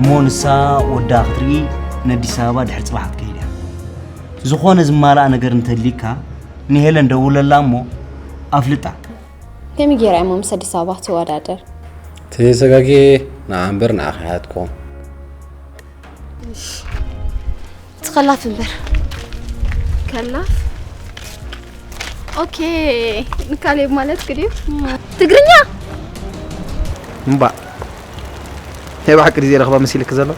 እሞ ንሳ ወዳ ክትርኢ ነዲስ ኣበባ ድሕሪ ፅባሕ ክትከይድ እያ። ዝኾነ ዝማልኣ ነገር እንተልዩካ ንሄለን ደውለላ እሞ ኣፍልጣ። ከመይ ገይራ እሞ ምስ ኣዲስ ኣበባ ትወዳደር? ተሰጋጌ ንዓ እምበር ንዓኺ ሓትኮ። ትኸላፍ እምበር። ከላፍ? ኦኬ፣ ንካሌብ ማለት ክድዩ? ትግርኛ? እምባእ ናይ ብሓቂ ድዩ ረኽባ መሲልክ ዘሎ?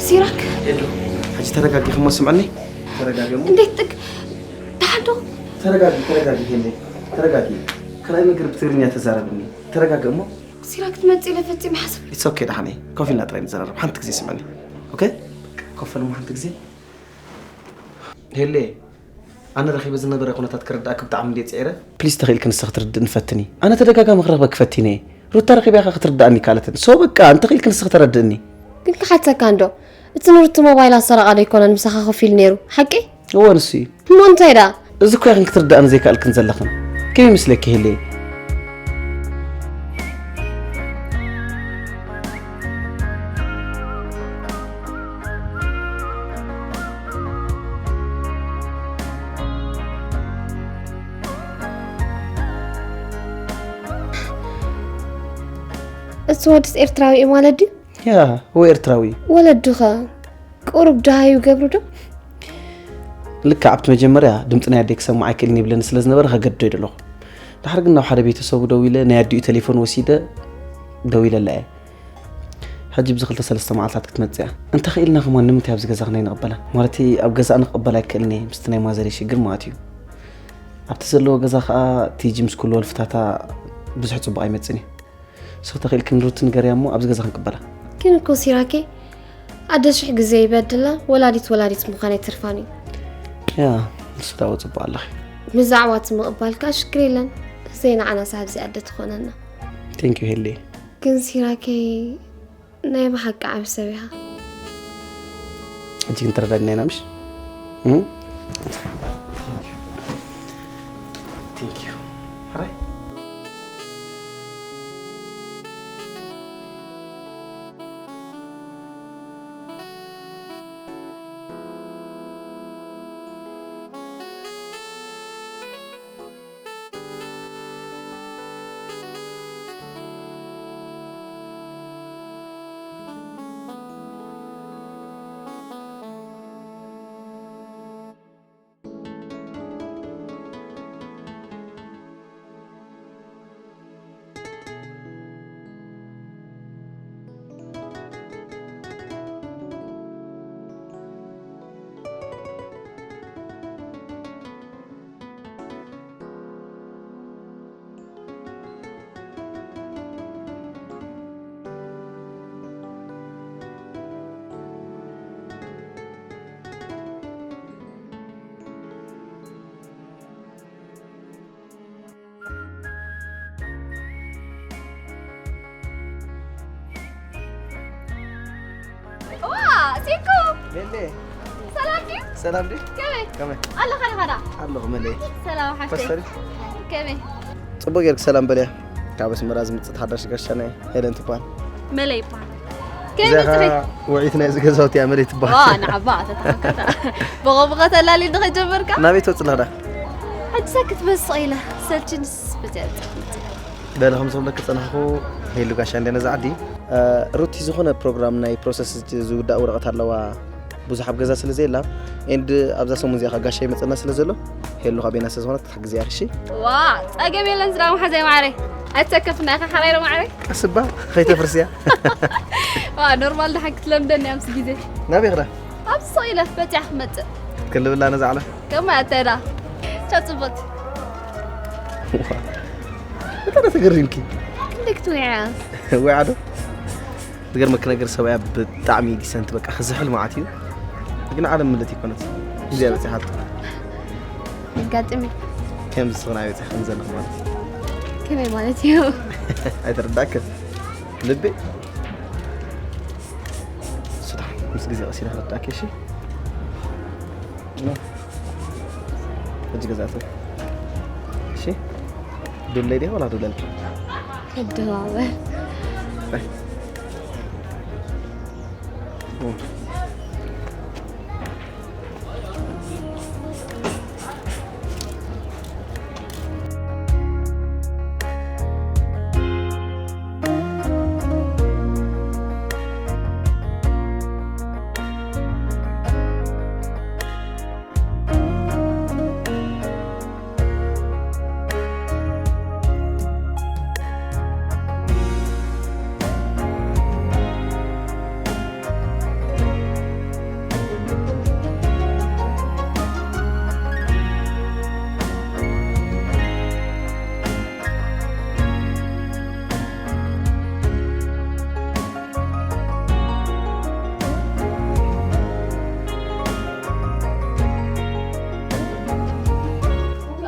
ሲራክ ኤዱ፣ ሕጂ ተረጋጊ፣ ክሞ ስምዕኒ። ተረጋጊ እሞ። እንዴት ጥግ ደሓን ዶ? ተረጋጊ፣ ተረጋጊ፣ ሄሌ፣ ተረጋጊ። ካልኣይ ነገር ብትግርኛ ተዛረብኒ። ተረጋጊ እሞ። ሲራክ ትመጽእ ኢለ ፈጺመ ሓሰብ ኢትስ ኦኬ፣ ደሓን እየ። ኮፍ ኢልና ጥራይ ንዘራረብ። ሓንቲ ግዜ ስምዕኒ። ኦኬ? ኮፍ በል እሞ ሓንቲ ግዜ። ሄሌ፣ ኣነ ረኺበ ዝነበረ ኩነታት ክርድኣኪ ብጣዕሚ እንድየ ጽዒረ። ፕሊዝ፣ ተኽኢልኪ ንስኺ ክትርድእኒ ፈትኒ። ኣነ ተደጋጋሚ ክረኽበኪ ፈቲነ እየ። ሩታ ረኺበያ ኸኣ ክትርድኣኒ ኣይከኣለትን። ሶ በቃ፣ እንተኽኢልኪ ንስኺ ተረድእኒ። ግን ክሓተካ እንዶ እቲ ንሩቲ ሞባይል ኣሰረቓ ዶ ኣይኮነን ምሳኻ ኮፍ ኢሉ ነይሩ? ሓቂ? እወ፣ ንሱ እዩ። እሞ እንታይ ደኣ? እዚ እኮ ኢኽን ክትርድኣኒ ዘይከኣልክን ዘለኽን። ከመይ ይመስለኪ ሄሌ? እቲ ወድስ ኤርትራዊ እዩ ማለት ድዩ? ያ፣ እወ ኤርትራዊ እዩ። ወለዱኸ ቁሩብ ደሃዩ ይገብሩ ዶ? ልክዕ ኣብቲ መጀመርያ ድምፂ ናይ ኣደይ ክሰምዕ ኣይክእልን ይብለኒ ስለ ዝነበረ ከገድዶ ይደለኹ። ድሓር ግን ናብ ሓደ ቤተሰቡ ደው ኢለ ናይ ኣዲኡ ቴሌፎን ወሲደ ደው ኢለላ እየ። ሕጂ ብዚ ክልተ ሰለስተ መዓልታት ክትመፅእ እያ። እንተኽኢልና ከማን ንምንታይ ኣብዚ ገዛ ክንይ ንቕበላ? ማለተይ ኣብ ገዛኣ ንክቕበላ ኣይክእልን እየ ምስቲ ናይ ማዘረይ ሽግር ማለት እዩ። ኣብቲ ዘለዎ ገዛ ከዓ ቲጂ ምስ ኩሉ ወልፍታታ ብዙሕ ፅቡቕ ኣይመፅን እዩ። ሰው ተኽኢልኪ ንሩቲ ንገርያ እሞ ኣብዚ ገዛ ክንቅበላ። ግን እኮ ሲራኬ ኣደ ሽሕ ግዜ ይበድላ ወላዲት ወላዲት ምዃን ኣይትርፋን እዩ። ያ ንሱ ዳዎ ፅቡቕ ኣለኺ። ብዛዕባ እቲ ምቕባል ከዓ ሽግር የለን። ዘይንዓናስ ኣብዚ ኣደ ትኾነና። ቴንክ ዩ ሄሌ። ግን ሲራኬ ናይ ብሓቂ ዓቢ ሰብ ኢኻ። ሕጂ ግን ተረዳድና ኢና ምሽ? እም? ቴንክ ዩ። ሕራይ? ዋ ሴኮ ሌሌ ሰላም ድዩ? ሰላም ድዩ? ከመይ ከመይ ኣለኻ ዲኻ? ኣለኹ መለይ። ሰላም ሓፍተይ። ኮስተሪ? ከመይ? ጽቡቕ ጌርክ ሰላም በልያ። ካብ ኣስመራ ዝመጽእ ሓዳሽ ጋሻ ናይ ሄለን ትበሃል። መለይ ይበሃል። ከመይ እዚኣ ኸኣ መጽእ? ውዒት ናይዚ ገዛውቲ እያ መለይ ትበሃል። ዋ ንዓባ ተተሓከታ። በቐ በቐ ተላሊ ዶ ከጀመርካ? ናበይ ትወጽእ ኣለኻ? ሕጂ ክትበስቕ ኢለ ሰልችንስ ብዚኣ በለ ከም ዝብለኪ ዝጸናሕኩ ሄሉ ጋሻ እንደ ነዛ ዓዲ። ሩቲ ዝኾነ ፕሮግራም ናይ ፕሮሰስ ዝውዳእ ወረቐት ኣለዋ። ብዙሕ ኣብ ገዛ ስለ ዘየላ ኤንድ ኣብዛ ሰሙን እዚኣ ኸዓ ጋሻ ይመጸና ስለ ዘሎ ሄሉ ኻቤና ስለ ዝኾነት ክትሕግዝያ እሺ። ዋ ጸገም የለን ዝራ መሓዛይ ማዕረይ። ኣይትሰከፍና ኢኻ ሓራይ ዶ ማዕረይ? ቀስ እባ፣ ከይተፍርስያ። ዋ ኖርማል ደሓን ክትለምደኒ እያ ምስ ግዜ። ናበይ ክዳ? ኣብ ሱቕ ኢለ በፂኣ ክመፅእ። ክትክልብላ ነዛ ዓለ? ከምኡ እያ እንታይ ደኣ? ቻው ፅቡቕቲ። እታ ዶ ተገሪምኪ? ክንደይ ክትውዕያ? ወይ ዓዶ? ዝገርመኪ ነገር ሰብኣያ ብጣዕሚ ዲሰንት በቃ ክዝሕል ማለት እዩ። ግን ዓለም ምልእቲ ኣይኮነት። እዚኣ በፂሓቶ። ኣጋጥሚ። ከምዚ ስኽና በፂሕ ከም ዘለኹ ማለት እዩ። ከመይ ማለት እዩ? ኣይተረዳእክን። ልቢ ስታ ምስ ግዜ ቀስ ኢለ ክረዳእኪ እሺ። ሕጂ ገዛእቲ እሺ። ዱለይ ዲኻ ወላ ዱለልኪ? ክድዋወል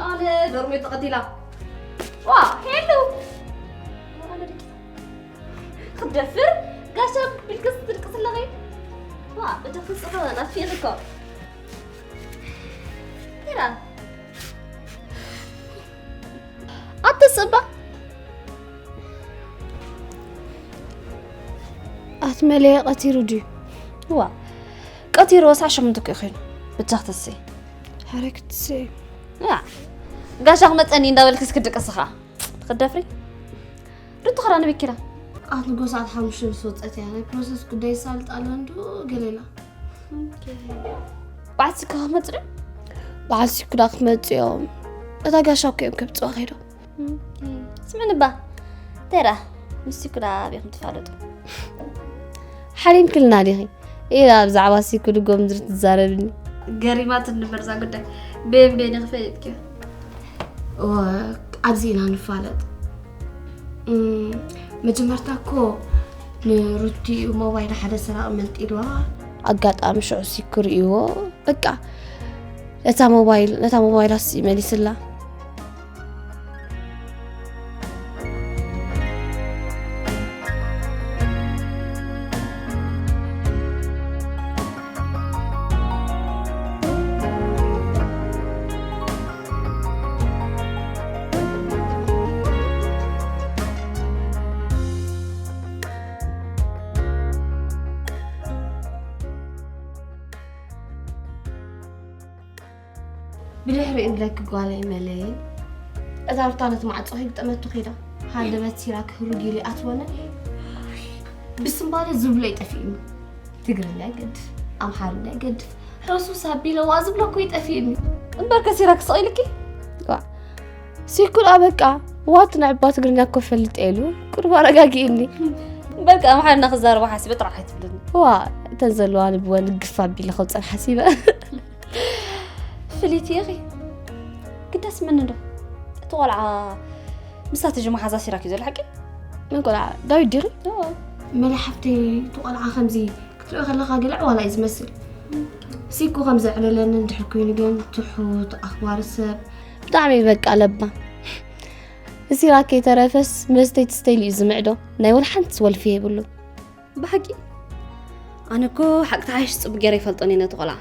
ኣነ ዶርሜ ተቐቲላ ዋ ሄሉ ክትደፍር ጋሻ ቢልክስ ትድቅስ ኣለኺ ዋ ብድኽስ ጽፈ ናፊቕ እኮ ራ ኣተስእባ ኣትመለየ ቀቲሩ ድዩ? ዋ ቀቲሩ ወሳዕ ሸምንተ እኮ ይኸይኑ ብጃኽተሲ ሕረክትሲ ያ ጋሻ ክመፀኒ እንዳበልክስ ክድቅስኻ ትኽደፍሪ ርቱ ኸራ ንብኪራ ኣትጎ ሰዓት ሓሙሽተ ምስ ወፀት እያ ናይ ፕሮሰስ ጉዳይ ይሳልጥ ኣሎ እንዶ ገሌላ ባዕሲ ክመፅሪ ባዕሲ ኩዳ ክትመፅኦም እታ ጋሻ እኮ እዮም ከብፅዋ ከይዶ ስምዕኒ እባ እንታይ ደኣ ምስ ሲኩዳ ኣበይኹም ትፋለጡ? ሓሊምክልና ዲኺ ኢላ ብዛዕባ ሲኩድ ጎምዝር ትዛረብኒ። ገሪማትኒ እምበር እዛ ጉዳይ። በየን በየን ኢኺ ፈሊጥክዮ? እወ ኣብዚ ኢና ንፋለጥ። እም፣ መጀመርታ እኮ ንሩቲ ሞባይል ሓደ ሰራቒ መንጢልዋ። ኣጋጣሚ ሽዑ ሲኩ ርእይዎ በቃ ነታ ሞባይል ነታ ሞባይላስ ይመሊስላ። ብድሕሪኡ ንለኪ ጓለይ መለይ እዛ ሩታ ነቲ ማዕጾ ከይግጠመቱ ከይዳ ሃንደበት ሲራክ ህሩግ ኢሉ ይኣትወነ ብስምባደ ዝብሎ ይጠፊእኒ ትግርኛ ይገድፍ ኣምሓርኛ ይገድፍ ሕሱስ ኣቢለዋ ዝብሎ እኮ ይጠፊእኒ እምበርከ ሲራክ ስቕ ኢልኪ ሲኩል ኣበቃ ዋት ንዕባ ትግርኛ እኮ ፈልጥ ኢሉ ቁርብ ኣረጋጊእኒ በቃ ኣምሓርኛ ክዛረባ ሓሲበ ጥራሕ ኣይትብልኒ ዋ እተን ዘለዋ ልብወን ግፍ ኣቢለ ከውፀን ሓሲበ ፍልይቲ ኢኺ ግዳስ መን ዶ እቲ ቆልዓ ምስታ ትጂ መሓዛ ሲራክ እዩ ዘሎ ሓቂ መን ቆልዓ ዳዊት ዲኺ መላ ሓፍተይ እቲ ቆልዓ ከምዚ ክትሪኦ ከለኻ ገለ ዕዋላ እዩ ዝመስል ሲኩ ከም ዘዕለለኒ እንድሕር ኮይኑ ግን ትሑት ኣኽባሪ ሰብ ብጣዕሚ በቃ ለባ ሲራክ ከይተረፈስ መስተይ ትስተይሉ እዩ ዝምዕዶ ናይ ወላ ሓንቲ ወልፊ የብሉ ብሓቂ ኣነ እኮ ሓቂ ተሓይሽ ፅቡቅ ገይረ ይፈልጦን እየ ነቲ ቆልዓ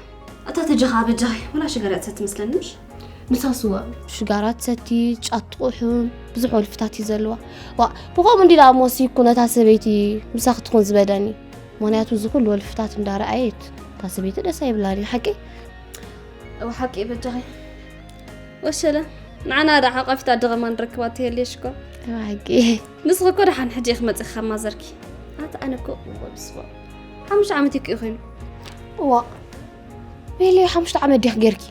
እታ ተጀኻ በጃኺ ወላ ሽጋራ እያ ትሰቲ መስለኒ ምሽ ንሳ ስዋ ሽጋራ ትሰቲ ጫት ትቑሑም ብዙሕ ወልፍታት እዩ ዘለዋ ዋ ብኸምኡ እንዲ ደኣ ሞሲ እኮ ነታ ሰበይቲ ምሳ ክትኾን ዝበደኒ ምኽንያቱ እዚ ኩሉ ወልፍታት እንዳረኣየት እታ ሰበይቲ ደስ ኣይብላን እዩ ሓቂ እው ሓቂ በጃኺ ወሸለ ንዓና ደኣ ሓቋፊት ኣደ ኸማን ንረክባ ትህልየሽ እኮ እው ሓቂ ንስኺ እኮ ደሓን ሕጂ ኢኺ መፂኺ ካብ ማዘርኪ ኣታ ኣነ እኮ እዎ ብስዋ ሓሙሽተ ዓመት እዩ ኮይኑ እዋ ቤለይ ሓሙሽተ ዓመት ዲኺ ጌርኪ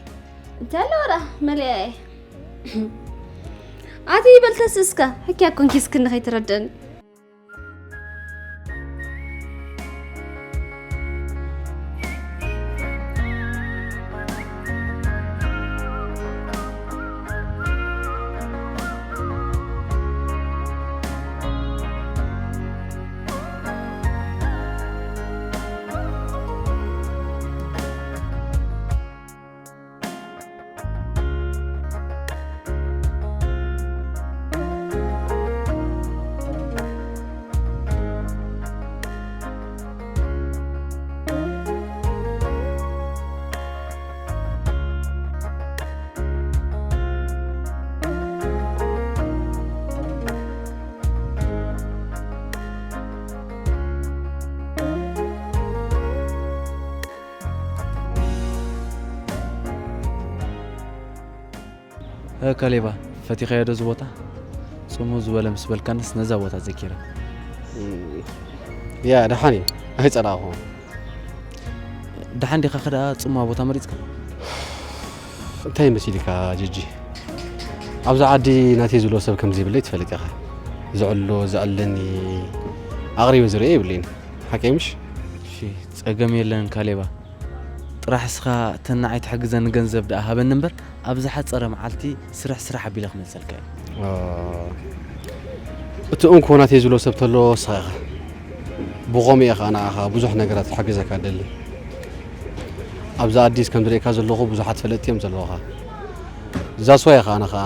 እንታይ ኣለዎ ደኣ መሊኣ እየ ኣቲ ይበል ተስእስካ፣ ሕክያ ኮንኪ እስክኒ ከይትረድእኒ። እ፣ ካሌባ፣ ፈቲኻዮ ዶ እዚ ቦታ? ጽምው ዝበለ ምስ በልካንስ ነዛ ቦታ ዘኪረ። እም፣ ያ፣ ደሓን እዩ። ኣይጸላእኹዎን። ደሓን ዲኻ ከደኣ ጽምዋ ቦታ መሪጽካ? እንታይ መሲልካ ጅጂ? ኣብዚ ዓዲ ናተይ ዝብሎ ሰብ ከም ዘይብለይ ትፈልጥ ኢኻ። ዘዕሎ፣ ዘዕለኒ ኣቕሪበ ዝርእዮ የብለይን። ሓቀይ ምሽ? እሺ፣ ጸገም የለን ካሌባ። ጥራሕ እስኻ እተን ንዓይ ትሕግዘኒ ገንዘብ ደኣ ሃበኒ እምበር፣ ኣብ ዝሓጸረ መዓልቲ ስራሕ ስራሕ ኣቢለ ክመልሰልካ እየ። ኦ፣ እቲ እንኮ ናተይ ዝብሎ ሰብ ተሎ ንስኻ ኢኻ። ብኸምኡ እየ ኸኣ ንዓኻ ብዙሕ ነገራት ክሕግዘካ እደሊ። ኣብዚ ኣዲስ ከም ዝርእየካ ዘለኹ ብዙሓት ፈለጥቲ እዮም ዘለዉኻ። እዛ ስዋ እየ ኸኣ ኣነ ኸኣ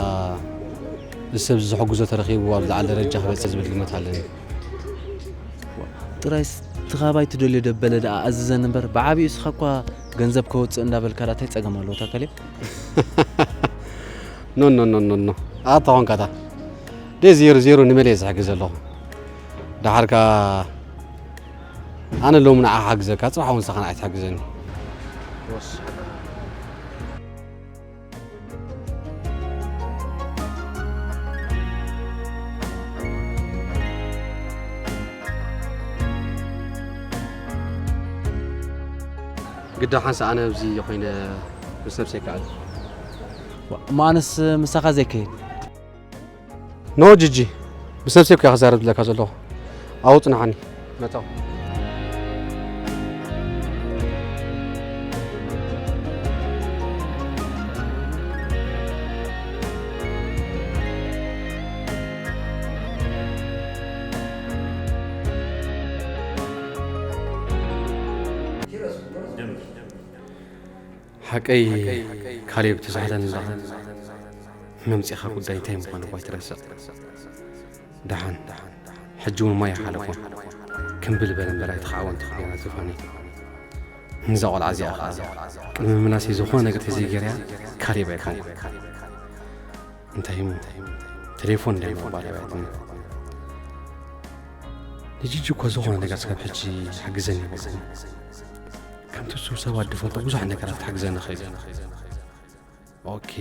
እዚ ሰብ እዚ ዝሕግዞ ተረኺቡ ኣብ ዝለዓለ ደረጃ ክበጽሕ ዝብል ግምት ኣለኒ። ጥራይስ እቲ ካባይ ትደልዮ ደበለ ደኣ ኣዝዘኒ እምበር፣ ብዓቢኡ እስኻ እኳ ገንዘብ ከወጽእ እንዳበልካ ደኣ እንታይ ጸገም ኣለዎ፣ እታ ካሌብ? ኖ፣ ኖ፣ ኖ፣ ኖ፣ ኖ። ኣታ ኾንካታ። ደይ ዜሮ ዜሮ ንመለየ ዝሕግዝ ኣለኹ። ደሓርካ ኣነ ሎሚ ንዓኻ ሓግዘካ፣ ጽባሕ እውን ንስኻ ንዓይ ትሕግዘኒ። ግዳ ሓንሳ ኣነ ኣብዚ ኮይነ ምስ ነብሰይ ከኣል። እሞ ኣነስ ምሳኻ ዘይከይድ? ኖ ጅጂ፣ ምስ ነብሰይ እኮ እየ ክዛረብ ዝብለካ ዘለኹ። ኣብኡ ጽንሓኒ። መጻኹ። ሓቀይ ካሌብ፣ ትዝሕለኒ ኣለኻ። መምጺኻ ጉዳይ እንታይ ምዃኑ እኳ ኣይትረስዕ። ደሓን፣ ሕጂ እውን እሞ ኣይሓለፎን። ክምብል በለ እምበር ኣይተኻዕወን ተኽቢራ ዝፋነይ። ንዛ ቆልዓ እዚኣ ኸኣ ቅድሚ ምላሰይ ዝኾነ ነገር ተዘይገይረያ ካሌብ ኣይኮንኩን። እንታይ እሞ፣ ቴሌፎን እንድያ ምቕባል ኣባይትኒ። ንጂጂ እኳ ዝኾነ ነገር ክሳብ ሕጂ ሓግዘኒ ኣይበልኩን። ከምቲ እሱ ሰባት ዝፈልጦ ብዙሕ ነገራት ክሕግዘኒ ኽእል እዩ። ኦኬ፣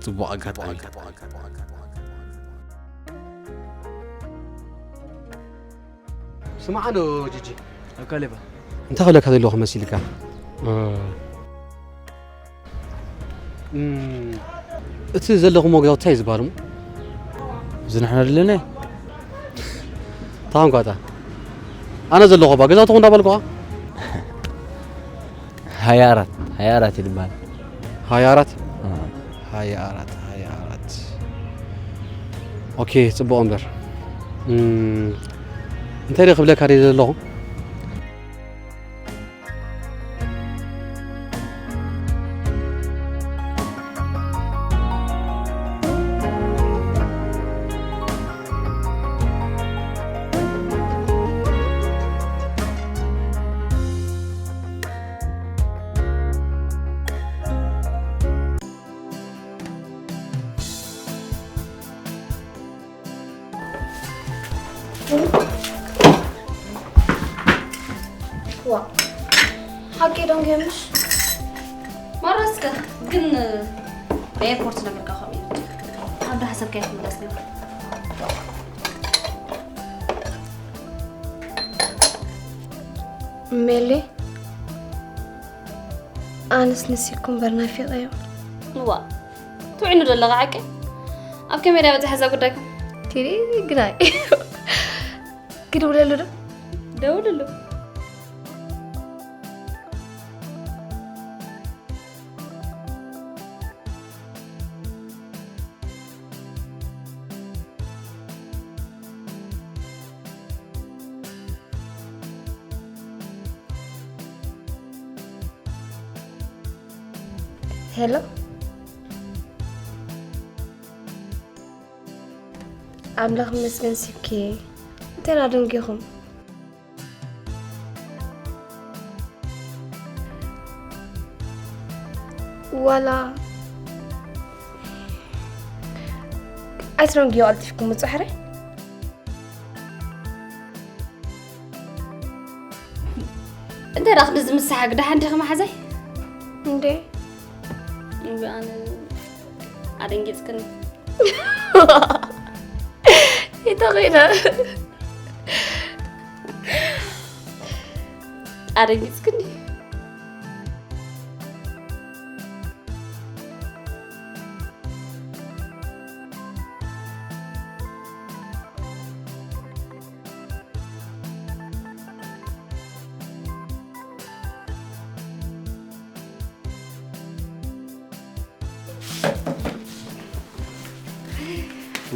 ጽቡቕ ኣጋጣሚ። ስማዕ ዶ ጂጂ። ኣብ ካሌባ። እንታይ ክብለካ ዘለኹ መሲልካ? እ፣ እም፣ እቲ ዘለኹሞ ገዛውቲ እንታይ እዩ ዝበሃል እሞ? እዚ ንሕና ዘለና? ታንኳታ። ኣነ ዘለኹ ባ ገዛውትኹም እንዳበልኩኻ? ሃያ ኣራት፣ ሃያ ኣራት እዩ ዝበሃል። ሃያ ኣራት? እ። ሃያ ኣራት፣ ሃያ ኣራት። ኦኬ፣ ጽቡቕ እምበር። እም፣ እንታይ ደኣ ክብለካ ደልየ ዘለኹ? ዋ፣ ሓቂ ዶ ንገምሽ? ማራ እስከ ግን ናይ ኤርፖርት ነገርካ ከምኡ እዩ። ኣብ ዳሕሰብካ ይትምለስ ግን። ሜሊ፣ ኣነስ ንሲኩም በር ናፊቐዮ። ዋ፣ ትውዕኑ ዘለኻ ሓቂ? ኣብ ከመይ ደኣ በጺሓ እዛ ጉዳይኩም? ትሪግናይ። ክድውለሉ ዶ? ደውልሉ። ሄሎ። ኣምላኽ ይመስገን፣ ሲኬ። እንታይ ደንጊኹም? ዋላ ኣይትደንግዩ፣ ቀልጢፍኩም ምጹ ሕራይ። እንታይ ደኣ ክንዲ ዝምስሓግ፣ ደሓን ዲኺ መሓዛይ? እንዴ? እምቢ፣ ኣነ ኣደንጊጽክኒ። ይተኺለ። ኣደንጊጽክኒ።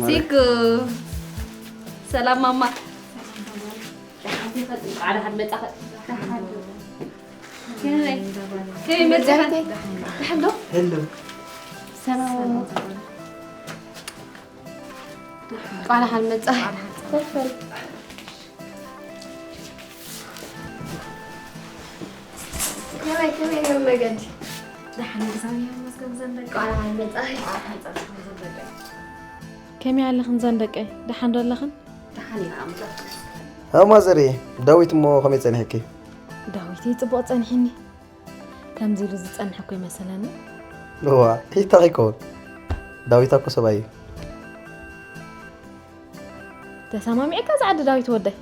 ሲኩ። ሰላም ማማ። ደሓን ዲኺ? እንኳዕ ደሓን መጻኺ። ከመይ? ከመይ መጺኺ? ደሓን ዶ? ሄሎ። ሰላም። እንኳዕ ደሓን መጻኺ። ከመይ፣ ከመይ እዮም መገዲ? ደሓን፣ እግዚኣብሔር ይመስገን። ዘንበል እንኳዕ ደሓን መጻኺ። ከመይ ኣለኽን ዘንደቀይ? ደሓን ዶ ኣለኽን? ደሓን ኢና፣ ኣምላኽ ይመስገን። እማ ዘርየ፣ ዳዊት እሞ ከመይ ጸኒሕኪ? ዳዊተይ ጽቡቕ ጸኒሕኒ። ከምዚ ኢሉ ዝጸንሕ እኮ ይመሰለኒ። እዋ፣ እንታይ ይኸውን? ዳዊት እኮ ሰብኣይ እዩ። ተሰማሚዕካ ዝዓዲ ዳዊት ወደይ።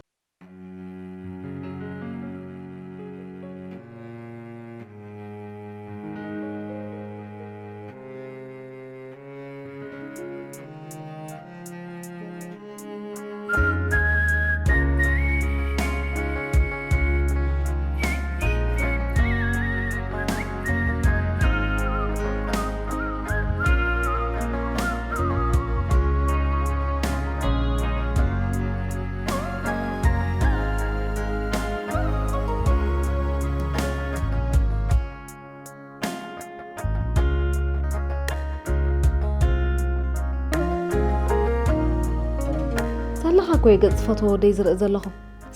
ሳላኻ እኮ እየ ገጽ ዝፈትዎ ወደይ ዝርኢ ዘለኹ፣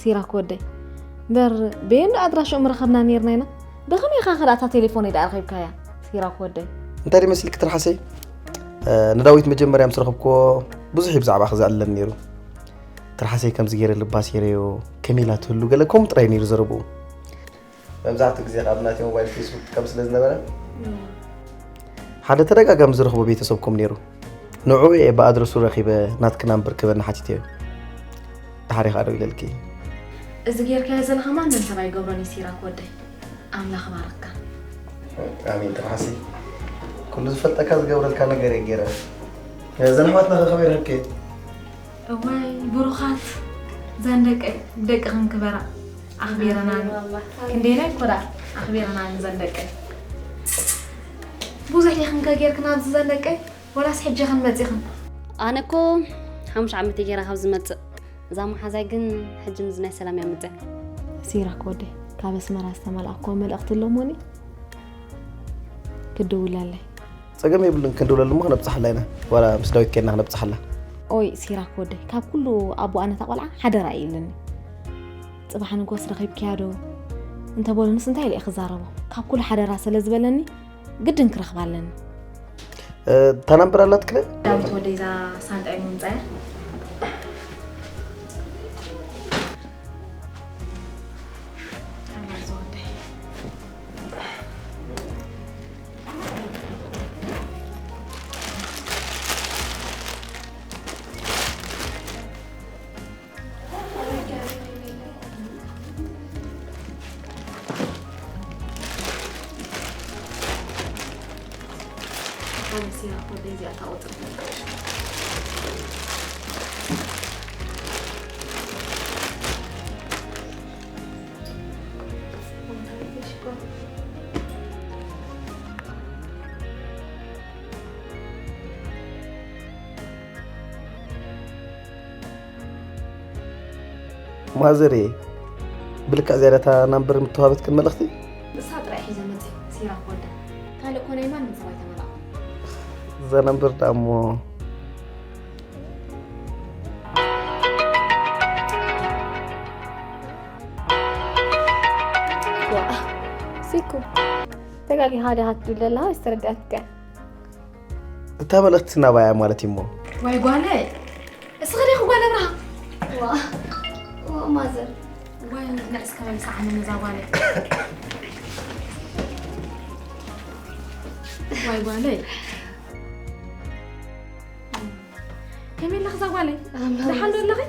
ሲራክ ወደይ። እምበር በየንዶ ኣድራሽኡ ምረኸብና ኔርና ኢና። ብኸመይ ኢኻ ከ ደኣ እታ ቴሌፎነይ ደኣ ረኺብካያ፣ ሲራክ ወደይ? እንታይ ደኣ መሲልኪ ትርሓሰይ? እ፣ ንዳዊት መጀመርያ ምስ ረኸብክዎ ብዙሕ እዩ ብዛዕባኺ ዘዕልለኒ ነይሩ። ትርሓሰይ ከምዚ ገይረ ልባ ሲረዮ፣ ከመይ ኢላ ትህሉ፣ ገለ ከምኡ ጥራይ ነይሩ ዘረብኡ። መብዛሕትኡ ግዜ ኣብ ናተይ ሞባይል ፌስቡክ ትጥቀም ስለ ዝነበረ፣ ሓደ ተደጋጋሚ ዝረኽቦ ቤተሰብኩም ነይሩ። ንዕኡ እየ ብኣድረሱ ረኺበ ናትኪ ናምበር ክበኒ ሓቲተዮ። ድሓር ኢኻ ደው ኢለልኪ። እዚ ጌርካዮ ዘለኻ ማንም ሰብ ኣይገብሮን እዩ ሲራክ ወደይ። ኣምላኽ ባርካ። ኣሜን ትርሓሰይ። ኩሉ ዝፈልጠካ ዝገብረልካ ነገር እየ ገይረ። እዘን ኣሕዋትና ከ ከመይ ረኺብክየን? እዋይ ብሩኻት፣ እዘን ደቀይ ብደቅኽን ክበራ። ኣኽቢረናኒ። ክንደየናይ እኮ ደኣ ኣኽቢረናኒ እዘን ደቀይ። ብዙሕ ዲኽን ከ ጌርክን ኣብዚ እዘን ደቀይ? ወላስ ሕጂ ኽን መጺኽን? ኣነ እኮ ሓሙሽተ ዓመት እየ ጌራ ካብ ዝመጽእ። እዛ መሓዛይ ግን ሕጂ ምስዚ ናይ ሰላም እያ መጺኣ። ሲራክ ወደይ፣ ካብ ኣስመራ ዝተመልኣኩዎ መልእኽቲ ኣሎ እሞኒ ክድውለለይ። ጸገም የብሉን፣ ክንድውለሉ እሞ ክነብጽሓላ ኢና። ዋላ ምስ ዳዊት ኬድና ክነብጽሓላ። ኦይ ሲራክ ወደይ፣ ካብ ኩሉ ኣቦኣ ነታ ቆልዓ ሓደራ እዩ ኢሉኒ። ጽባሕ ንጎስ ረኺብክያ ዶ እንተበሉንስ እንታይ ኢለ እየ ክዛረቦ? ካብ ኩሉ ሓደራ ስለ ዝበለኒ ግድን ክረኽባ ኣለኒ። እ፣ እታ ናምበር ኣላትክን? ዳዊት ወደይ እዛ ሳንጣይ ምምጻያ። ኣምስያ ወደይ እዚኣ ታወጽእ። ማዘር እየ። ብልክዕ ዝያዳ እታ ናምበር ምተዋህበትክን መልእኽቲ? ንሳ ጥራይ ሒዘ መፅእ፣ ሲራክ ወልደ። ካልእ እኮ ናይ ማንም ሰብ ኣይተመላእኹ። እዛ ናምበር ደኣ እሞ ዋ፣ ሲኩ፣ ተጋጊኻ ዲኻ ትብል ዘለኻ ወይስ ተረዲኣትካ? እታ መልእኽቲ ናባይ እያ ማለት እዩ እሞ። ዋይ ጓለይ፣ እስኺ ዲኺ ጓል ኣብርሃ? ዋ፣ ዋ፣ ማዘር። ዋይ ንዕስ ከመልሳ ዓመ ነዛ ጓለይ። ዋይ ጓለይ። ከመይ ኣለኺ እዛ ጓለይ? ደሓን ዶ ኣለኺ?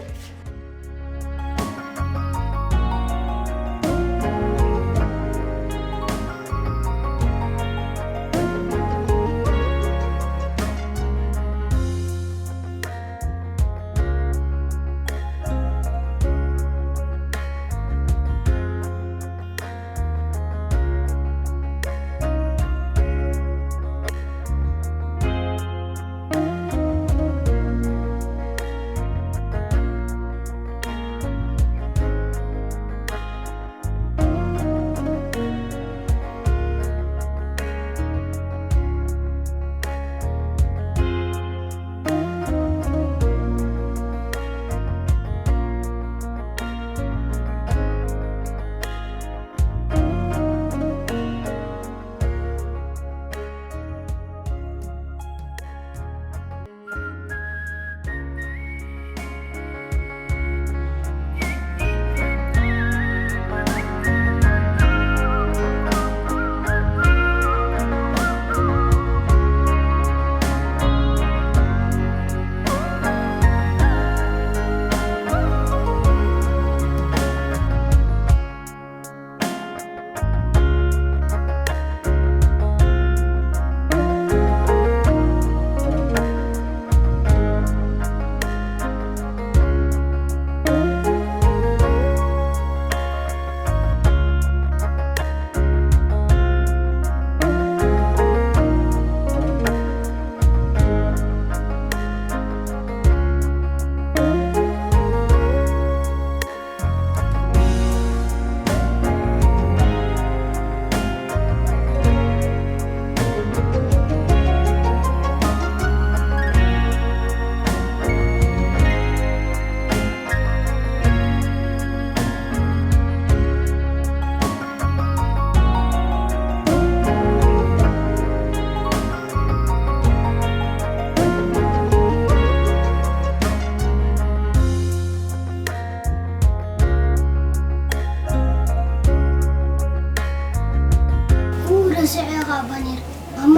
ረሲዐ ኸዓ ባኔር። ማማ፣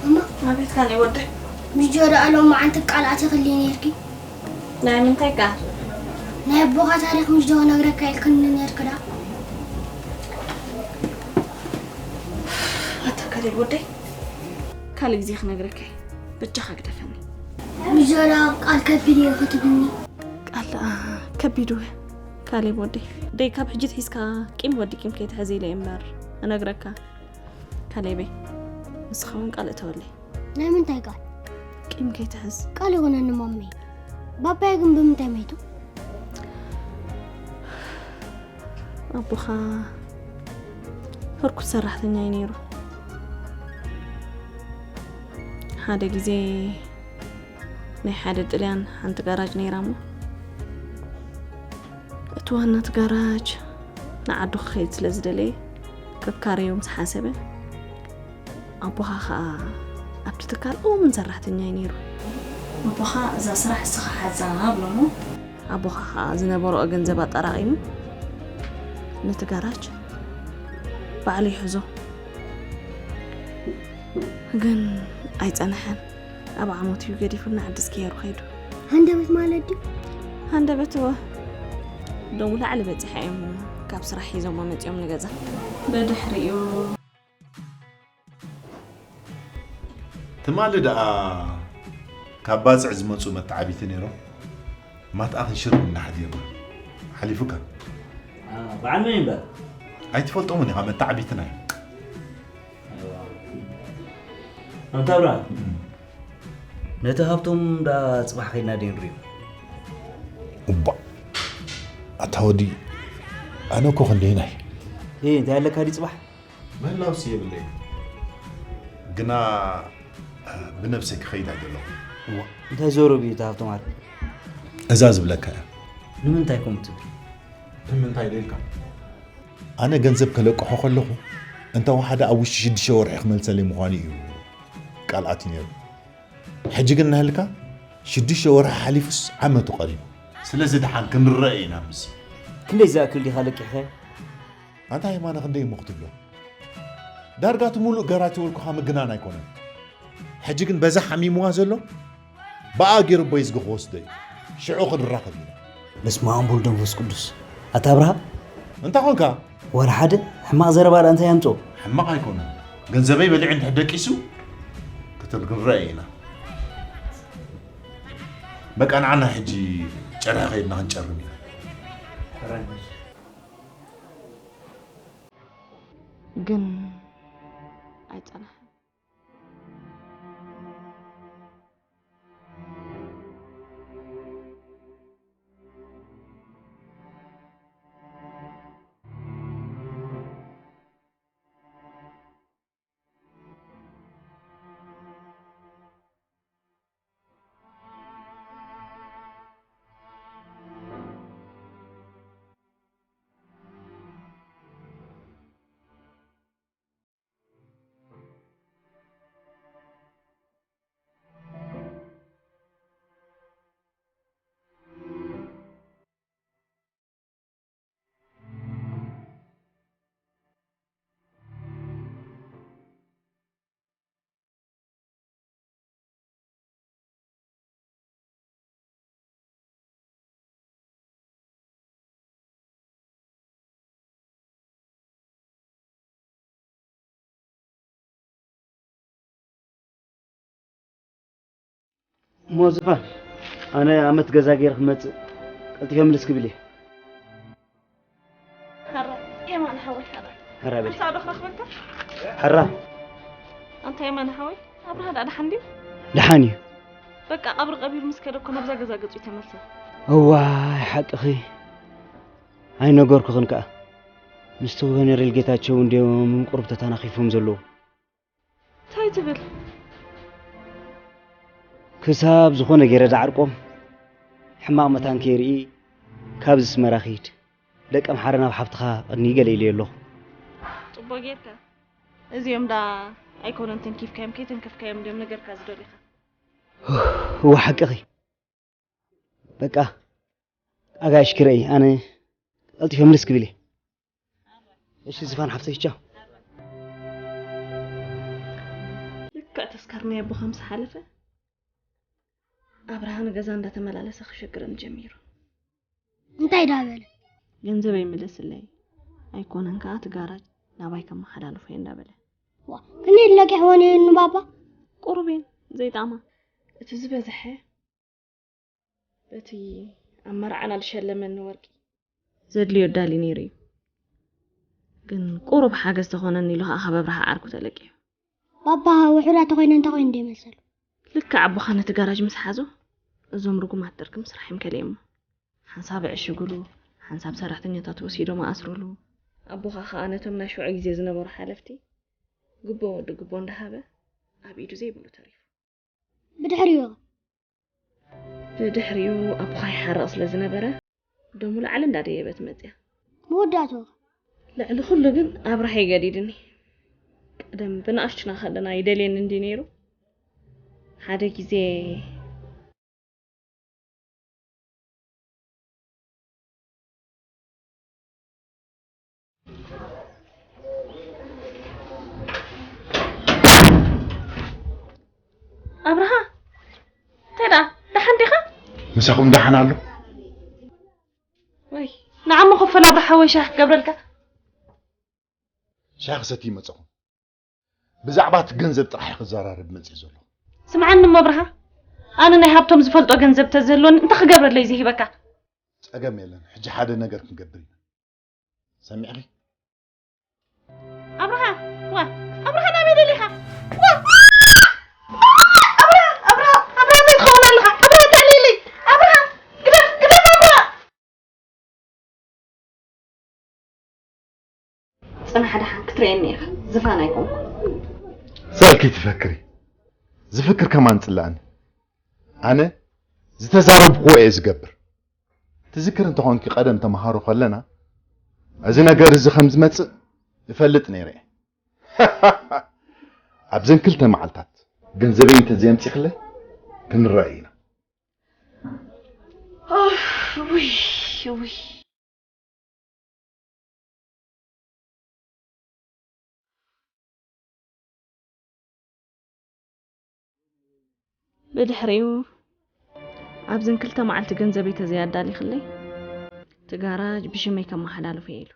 ማማ፣ ኣቤት ካልእ ወደይ። ምሽ ዶ ደኣ ሎማዓንቲ ቃል ኣቲኽለይ ነይርኪ። ናይ ምንታይ ቃል? ናይ ኣቦኻ ታሪኽ ምሽ ዶ ክነግረካ ኢልክኒ ነይርኪ ደኣ? ኣታ ካልእ ወደይ። ካልእ ግዜ ክነግረካ እየ። በጃኻ ግደፈኒ። ምሽ ዶ ደኣ ቃል ከቢድ እዩ ክትብልኒ። ቃል ደኣ ከቢዱ። ካሌብ ወደይ፣ ደይ ካብ ሕጂ ትሒዝካ ቂም ወዲ ቂም ከይትሕዝ ኢለ እየ እምበር እነግረካ። ካሌበይ፣ ንስኻ እውን ቃል እተወለይ። ናይ ምንታይ ቃል? ቂም ከይትሕዝ። ቃል ይኹነኒ ማመይ። ባባየ ግን ብምንታይ መይቱ? ኣቦኻ ህርኩት ሰራሕተኛ እዩ ነይሩ። ሓደ ግዜ ናይ ሓደ ጥልያን ሓንቲ ጋራጅ ነይራ እሞ እቲ ዋና እቲ ጋራጅ ንዓዱ ክኸይድ ስለ ዝደለየ ከካረዮ ምስ ሓሰበ ኣቦኻ ኸኣ ኣብቲ ትካል እሙን ሰራሕተኛ እዩ ነይሩ። ኣቦኻ እዛ ስራሕ እስኻ ሓዛ ብሎሞ ኣቦኻ ኸኣ ዝነበርኦ ገንዘብ ኣጠራቒሙ ነቲ ጋራጅ ባዕሉ ይሕዞ። ግን ኣይጸንሐን። ኣብ ዓሞት እዩ ገዲፉና ዓዲ ዝገይሩ ከይዱ። ሃንደበት ማለት ድዩ? ሃንደበት እወ። ዶሙ ላዕሊ በጺሐ እዮም ካብ ስራሕ ሒዞሞ መጺኦም ንገዛ። ብድሕሪኡ ትማሊ ደኣ ካብ ባጽዕ ዝመጹ መተዓቢቲ ነይሮም። ማትኣ ክንሽርብ እናሓዲርና ሓሊፉካ። በዓል መን እምበር? ኣይትፈልጦምን ኢኻ መተዓቢትና እዮም። ኣንታ ኣብርሃም፣ ነቲ ሃብቶም ደኣ ጽባሕ ከይድና ደይ ንርእዮ። እባ ኣታ ወዲ፣ ኣነ እኮ ክንደይናይ። እይ፣ እንታይ ኣለካ ድዩ ጽባሕ? ምህላውስ የብለይ። ግና ብነብሰይ ክኸይድ ኣይደለኹ። እሞ እንታይ ዘረብ እዩ እቲ ሃብቶም ዓርኪ? እዛ ዝብለካ እያ። ንምንታይ ከምኡ ትብል? ንምንታይ ደልካ? ኣነ ገንዘብ ከለቅሖ ከለኹ፣ እንተ ወሓደ ኣብ ውሽጢ ሽዱሽተ ወርሒ ክመልሰለይ ምዃኑ እዩ ቃል ኣትዩ ነይሩ። ሕጂ ግን እናሃልካ ሽዱሽተ ወርሒ ሓሊፉስ ዓመቱ ቀሪቡ። ስለዚ ደሓን ክንረአ ኢና ምስዚ። ክንደይ ዝኣክል ዲኻ ለቂሕካዮ? ኣንታ የማነ ክንደይ እሞ ክትብሎ? ዳርጋ እቲ ሙሉእ ገራቲ ወልኩኻ ምግናን ኣይኮነን። ሕጂ ግን በዛ ሓሚምዋ ዘሎ ብኣ ገይሩ ኣቦይ ዝገ ክወስዶ እዩ። ሽዑ ክንራኸብ ኢና። በስመ ኣብ ወወልድ ወመንፈስ ቅዱስ። ኣታ ኣብርሃ? እንታይ ኾንካ? ዋላ ሓደ ሕማቕ ዘረባ ደኣ እንታይ ኣምጽኦ? ሕማቕ ኣይኮነን። ገንዘበይ በሊዑ እንድሕር ደቂሱ ክትንርአ ኢና። በቃ ንዓና ሕጂ ጨርሒ ከይድና ክንጨርም ኢና። ግን ኣይጸናሕን። እሞ ዝፋን፣ ኣነ ኣመት ገዛ ገይረ ክመጽእ ቀልጢፈ ምልስ ክብል እየ። ሐራ፣ የማነ ሓወይ፣ ሐራ። ሐራ በል። ኣንታ ዶ ክረኽበካ? ሐራ። ኣንታ የማነ ሓወይ፣ ኣብርሃ ደኣ ደሓን ድዩ? ደሓን እዩ። በቃ ቀብሪ ቀቢሩ ምስ ከደ እኮ ናብዛ ገዛ ገጹ እዩ ተመልሰ። እዋይ፣ ሓቅኺ። ኣይነገርኩኽን ከኣ። ምስቲ ኮሎኔል ጌታቸው እንድዮም ቁሩብ ተተናኺፎም ዘለዉ። እንታይ ትብል? ክሳብ ዝኾነ ገይረ ዝዓርቆም፣ ሕማቕ መታን ከይርኢ፣ ካብዚ ኣስመራ ክሂድ። ደቂ ኣምሓረ ናብ ሓፍትኻ ቅድሚ ገለ ኢለዮ ኣለኹ። ጽቡቕ ጌርካ። እዚኦም ደኣ ኣይኮነን ተንኪፍካዮም፣ ከይተንከፍካዮም እንድዮም ነገርካ ዝደልዩኻ። እወ ሓቅኺ። በቃ ኣጋይሽ ክርኢ፣ ኣነ ቀልጢፈ ምልስ ክብል እየ። እሺ ዝፋን ሓፍተይ፣ ቻው። ልክዕ ተስካር ናይ ኣቦኻ ምስ ሓለፈ፣ ኣብርሃ ንገዛ እንዳተመላለሰ ክሸግረኒ ጀሚሩ። እንታይ ዳበለ? ገንዘበይ ምለስለይ፣ ኣይኮነን ከኣ እቲ ጋራጅ ናባይ ከመሓላልፎ እየ እንዳበለ። ዋ፣ ክንደይ ለቂሕወን እየን ንባባ? ቁሩብ እየን ዘይጠቕማ። እቲ ዝበዝሐ በቲ ኣብ መርዓና ዝሸለመኒ ወርቂ ዘድልዮ ኣዳልዩ ነይሩ እዩ። ግን ቁሩብ ሓገዝ ተኾነኒ ኢሉ ኸዓ ካብ ኣብርሃ ዓርኩ ተለቂሑ። ባባ ውሑዳት ተኾይነ እንታይ ኮይኑ ደይመሰሉ? ልክዕ ኣቦኻ ነቲ ጋራጅ ምስ ሓዞ፣ እዞም ርጉማት ደርጊ ምስራሕ እዮም ከሊኦሞ። ሓንሳብ ኣዕሽጉሉ፣ ሓንሳብ ሰራሕተኛታት ወሲዶም ኣስሩሉ። ኣቦኻ ኸዓ ነቶም ናይ ሽዑ ግዜ ዝነበሩ ሓለፍቲ ጉቦ ወዲ ጉቦ እንዳሃበ ኣብ ኢዱ ዘይብሉ ተሪፉ። ብድሕሪኡ? ብድሕሪኡ ኣቦኻ ይሓርቕ ስለ ዝነበረ፣ ደሙ ላዕሊ እንዳደየበት መጽያ። መወዳእትኡ? ልዕሊ ኩሉ ግን ኣብርሃ እዩ ገዲድኒ። ቀደም ብንኣሽቱና ከለና ይደልየኒ እንድዩ ነይሩ። ሓደ ግዜ ኣብርሃ፣ እንታይ ደኣ? ደሓን ዲኻ? ምሳኹም ደሓን ኣሎ? ወይ፣ ንዓሞ ክፈል ኣብርሃ ወይ ሻሂ ክገብረልካ? ሻሂ ክሰቲ ይመጸኹም። ብዛዕባ እቲ ገንዘብ ጥራሕ ክዘራረብ መጽእ ዘሎ። ስምዓኒ እሞ ኣብርሃ፣ ኣነ ናይ ሃብቶም ዝፈልጦ ገንዘብ ተዝህልወኒ እንታይ ክገብረለይ ዝሂበካ? ጸገም የለን፣ ሕጂ ሓደ ነገር ክንገብር ኢና። ሰሚዕኺ? ኣብርሃ፣ ዋ፣ ኣብርሃ ናበይ ደሊኻ? ዋ! ኣብርሃ፣ ኣብርሃ፣ ኣብርሃ እንታይ ትኸውን ኣለኻ? ኣብርሃ እንታይ ኣለይለይ? ኣብርሃ፣ ግደፍ፣ ግደፍ ኣብርሃ! ጽናሕ ደሓን ክትርእየኒ ኢኻ። ዝፋን ኣይኮንኩን። ሰልኪ ትፈክሪ። ዝፍክር ከማን ጽላእኒ። ኣነ ዝተዛረብኩዎ እየ ዝገብር። ትዝክር እንተኾንኪ ቀደም ተመሃሮ ከለና እዚ ነገር እዚ ከም ዝመጽእ እፈልጥ ነይረ እየ። ኣብዘን ክልተ መዓልታት ገንዘበይ እንተዘየምጺኽለይ ክንረኣይ ኢና። ኡፍ፣ ውይ፣ ውይ። ብድሕሪኡ ኣብዘን ክልተ መዓልቲ ገንዘበይ ተዘይኣዳሊኽለይ እቲ ጋራጅ ብሽመይ ከመሓላልፎ እየ ኢሉ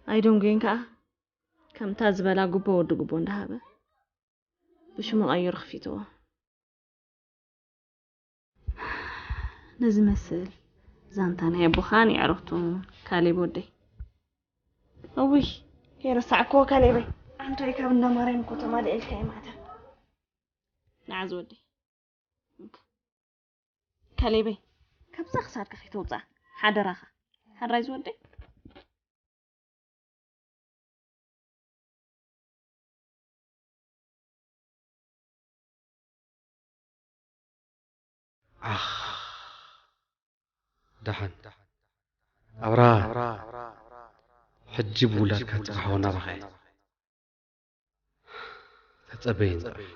ኣይደንጉየን ከኣ ከምታ ዝበላ ጉቦ ወዲ ጉቦ እንዳሃበ ብሽሙ ቀይሩ ከፊትዎ። ነዚ መስል ዛንታ ናይ ኣቦኻን የዕሩኽቱን ካሌብ ወደይ። እውይ ከይረሳዕክዎ ካሌበይ። ኣንቶይ ካብ እንዳ ማርያም እኮ ተማሊኤልካ እዩ ማዕተብ። ንዓ ዝወደይ። እንካ። ካሌበይ ካብዛ ክሳድካ ከይተውፅኣ ሓደራኻ። ሓራይ ዝወደይ። ዓኽ ደሓን ኣብርሃ ሕጂ ብውላድካ ጽባሕ ወናብኻ እየ ተጸበየኒ ጥራሕ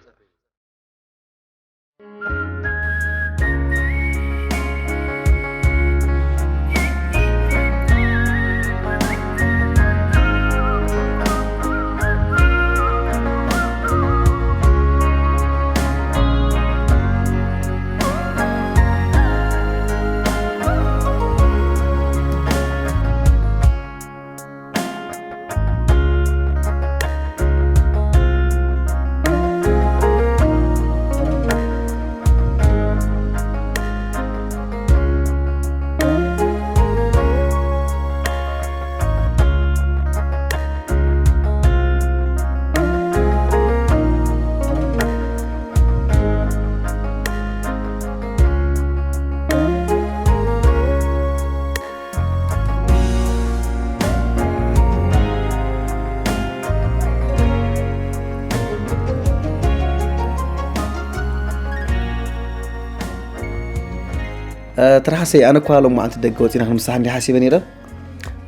ትርሓሰይ ኣነ እኳ ሎማዓንቲ ደገ ወፂና ክንምሳሕ እንዲ ሓሲበ ነይረ